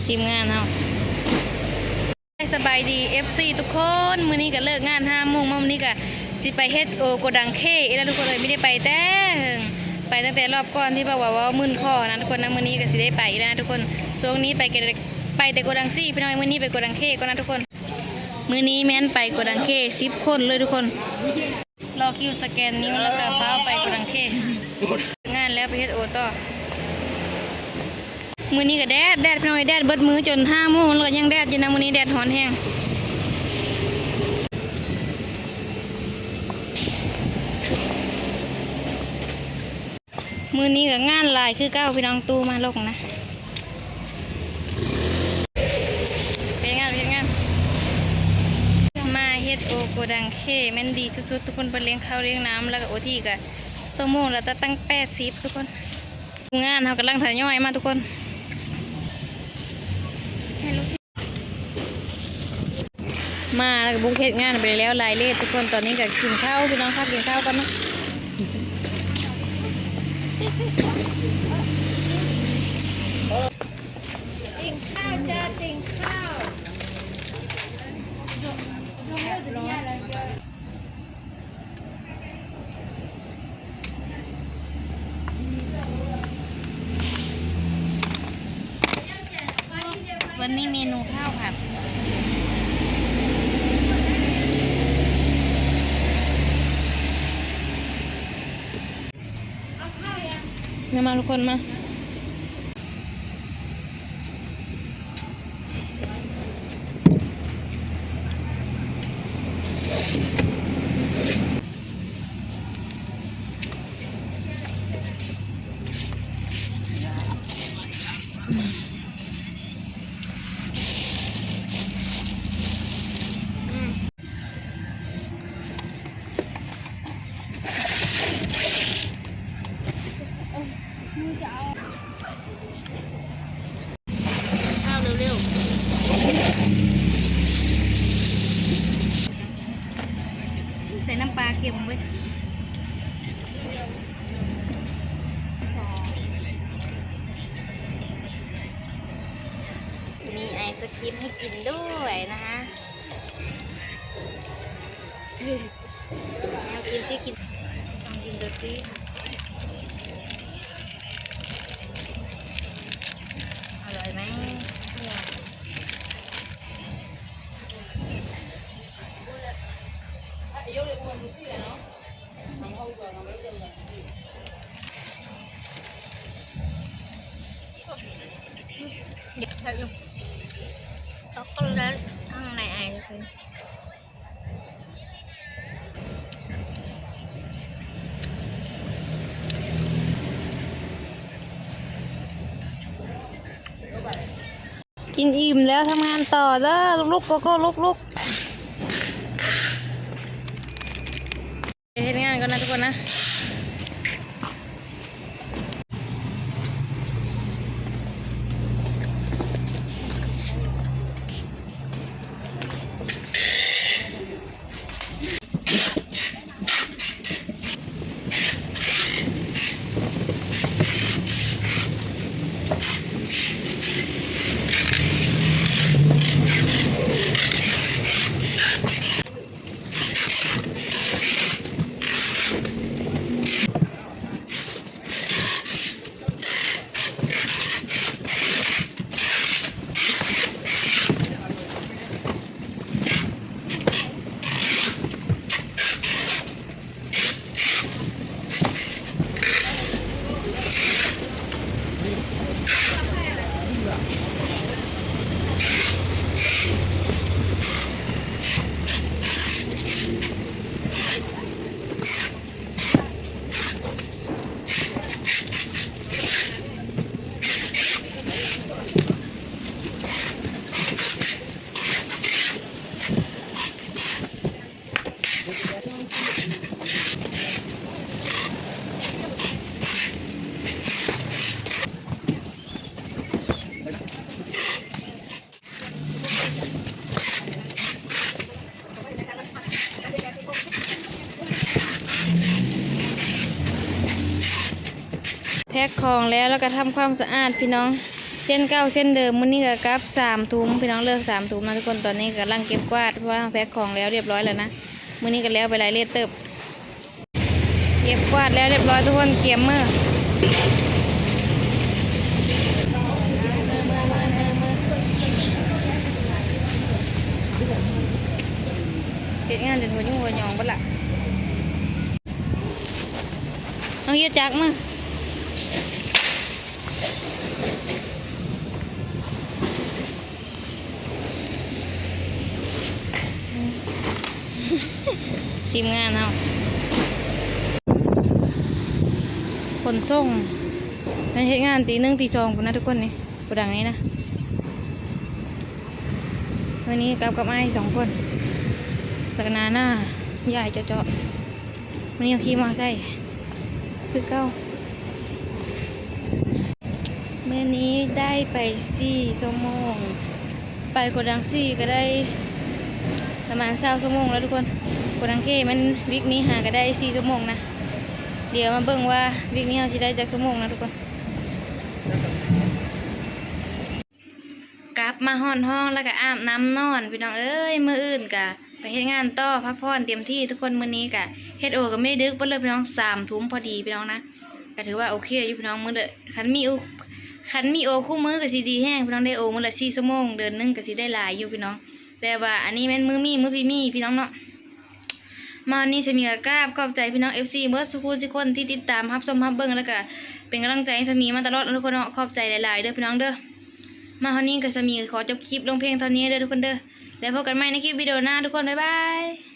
ທີມງານເຮົາ. ສະບາຍດີ ເອັຟຊີ ທຸກຄົນ, ມື້ນີ້ກໍເລີກງານຫ້າໂມງມາ, ມື້ນີ້ກໍຊິໄປເຮັດໂອໂກດັງເຄອີກແລ້ວທຸກຄົນເອີຍ. ມີໄດ້ໄປແຕ່ເຫິງ ໄປຕັ້ງແຕ່ລອບກ່ອນທີ່ບອກວ່າເວົ້າມື່ນຄໍນະທຸກຄົນນະ. ມື້ນີ້ກໍຊິໄດ້ໄປອີກແລ້ວນະທຸກຄົນ. ຊ່ວງນີ້ໄປແຕ່ ໄປແຕ່ໂກດັງຊີພີ່ນ້ອງ, ມື້ນີ້ໄປໂກດັງເຄກ່ອນນະທຸກຄົນ. ມື້ນີ້ແມ່ນໄປໂກດັງເຄສິບຄົນເລີຍທຸກຄົນ. ລໍຄິວສະແກນນິ້ວ ແລ້ວກໍຟ້າວໄປໂກດັງເຄ. ງານແລ້ວໄປເຮັດໂອຕໍ່. ມື້ນີ້ກໍແດດ ແດດພີ່ນ້ອງເອີຍ, ແດດເບິດມື້ຈົນຫ້າໂມງ ແລ້ວກໍຍັງແດດຢູ່ນະ. ມື້ນີ້ແດດຮ້ອນແຮງ. ມື້ນີ້ກໍງານຫຼາຍຄືເກົ່າພີ່ນ້ອງ, ຕູ້ມາລົກນະ. ເຮັດງານ ເຮັດງານ ມາເຮັດໂອໂກດັງເຄແມ່ນດີສຸດໆ ທຸກຄົນ. ເພິ່ນລ້ຽງເຂົ້າລ້ຽງນ້ຳ ແລ້ວກໍໂອທີກໍຊົ່ວໂມງລະຕັ້ງແປດສິບທຸກຄົນ. ງານເຮົາກຳລັງທະຍອຍມາທຸກຄົນ. ມາແລ້ວກໍບຸກເຮັດງານໄປແລ້ວຫຼາຍເລດທຸກຄົນ. ຕອນນີ້ກໍກິນເຂົ້າພີ່ນ້ອງ, ພັກກິນເຂົ້າກ່ອນເນາະ. ກິນເຂົ້າຈ້າ ກິນເຂົ້າ. ວັນນີ້ເມນູເຂົ້າຜັດ. ມາ ມາທຸກຄົນມາ. ໃສ່ນ້ຳປາເຄັມເວີຍ. ມີໄອສະຄຣີມໃຫ້ກິນດ້ວຍນະ. ແນວກິນທີ່ກິນ ລອງກິນດູຊິ ອະລ່ອຍໄໝ? ຊັອກໂກແລັດຂ້າງໃນໄອສະຄຣີມ. ກິນອີ່ມແລ້ວທຳງານຕໍ່ເດີ ລຸກໆ ໂກໂກ້ ລຸກໆ. ເຮັດງານກ່ອນນະທຸກຄົນນະ. ແພັກຂອງແລ້ວ ແລ້ວກໍທຳຄວາມສະອາດພີ່ນ້ອງ. ເຊັ່ນເກົ່າເຊັ່ນເດີມ ມື້ນີ້ກໍກັບສາມທຸ່ມພີ່ນ້ອງເລີກ ສາມທຸ່ມນະທຸກຄົນ. ຕອນນີ້ກຳລັງເກັບກວາດ ເພາະວ່າເຮົາແພັກຂອງແລ້ວຮຽບຮ້ອຍແລ້ວນະ. ມື້ນີ້ກໍແລ້ວໄປຫຼາຍເລດເຕີບ ເກັບກວາດແລ້ວຮຽບຮ້ອຍທຸກຄົນ ກຽມມື້ ເຮັດງານຈົນຫົວຫຍຸ້ງຫົວຫຍອງເບິດລະ. ນ້ອງເອີຍຈັກມາ ທີມງານເຮົາ ຂົນສົ່ງ ໄປເຮັດງານຕີໜຶ່ງຕີສອງພຸ້ນນະທຸກຄົນນີ້ ໂກດັງນີ້ນະ. ມື້ນີ້ກັບກັບອ້າຍສອງຄົນ ແລ້ວກໍໜ້າໜ້າ ຍາຍເຈາະໆ. ມື້ນີ້ເຮົາຂີ່ມໍໄຊຄືເກົ່າ. ມື້ນີ້ໄດ້ໄປສີ່ຊົ່ວໂມງ ໄປໂກດັງສີ່ກໍໄດ້ປະມານຊາວຊົ່ວໂມງແລ້ວທຸກຄົນ. ໂກດັງເຄແມ່ນວິກນີ້ຫາກໍໄດ້ສີ່ຊົ່ວໂມງນະ. ດຽວມາເບິ່ງວ່າວິກນີ້ເຮົາຊິໄດ້ຈັກຊົ່ວໂມງນະທຸກຄົນ. ກັບມາຮອດຫ້ອງແລ້ວກໍອາບນ້ຳນອນ ພີ່ນ້ອງເອີຍ. ມື້ອື່ນກະໄປເຮັດງານຕໍ່ ພັກຜ່ອນເຕັມທີ່ທຸກຄົນ. ມື້ນີ້ກະເຮັດໂອກໍມີດຶກເບິດເລີຍພີ່ນ້ອງ ສາມທຸ່ມພໍດີພີ່ນ້ອງນະ. ກໍຖືວ່າໂອເຄຢູ່ພີ່ນ້ອງ ມື້ລະ ຄັນມີໂອ ຄັນມີໂອຄູ່ມື້ກໍຊິດີແຮງພີ່ນ້ອງ ໄດ້ໂອມື້ລະສີ່ຊົ່ວໂມງ ເດືອນໜຶ່ງກໍຊິໄດ້ຫຼາຍຢູ່ພີ່ນ້ອງ. ແຕ່ວ່າອັນນີ້ແມ່ນມື້ມີ ມື້ພຣີມີພີ່ນ້ອງເນາະ. ມານີ້ສາມີກໍກາບຂອບໃຈພີ່ນ້ອງເອັຟຊີເບິດສູ່ຜູ້ສູ່ຄົນທີ່ຕິດຕາມຮັບຊົມຮັບເບິ່ງ ແລ້ວກະເປັນກຳລັງໃຈໃຫ້ສາມີມາຕະຫຼອດເນາະທຸກຄົນເນາະ. ຂອບໃຈຫຼາຍໆເດີພີ່ນ້ອງເດີ. ມາຮອດນີ້ກໍສາມີກໍຂໍຈົບຄລິບລົງພຽງເທົ່ານີ້ເດີທຸກຄົນເດີ. ແລ້ວພົບກັນໃໝ່ໃນຄລິບວິດີໂອໜ້າທຸກຄົນ ບາຍບາຍ.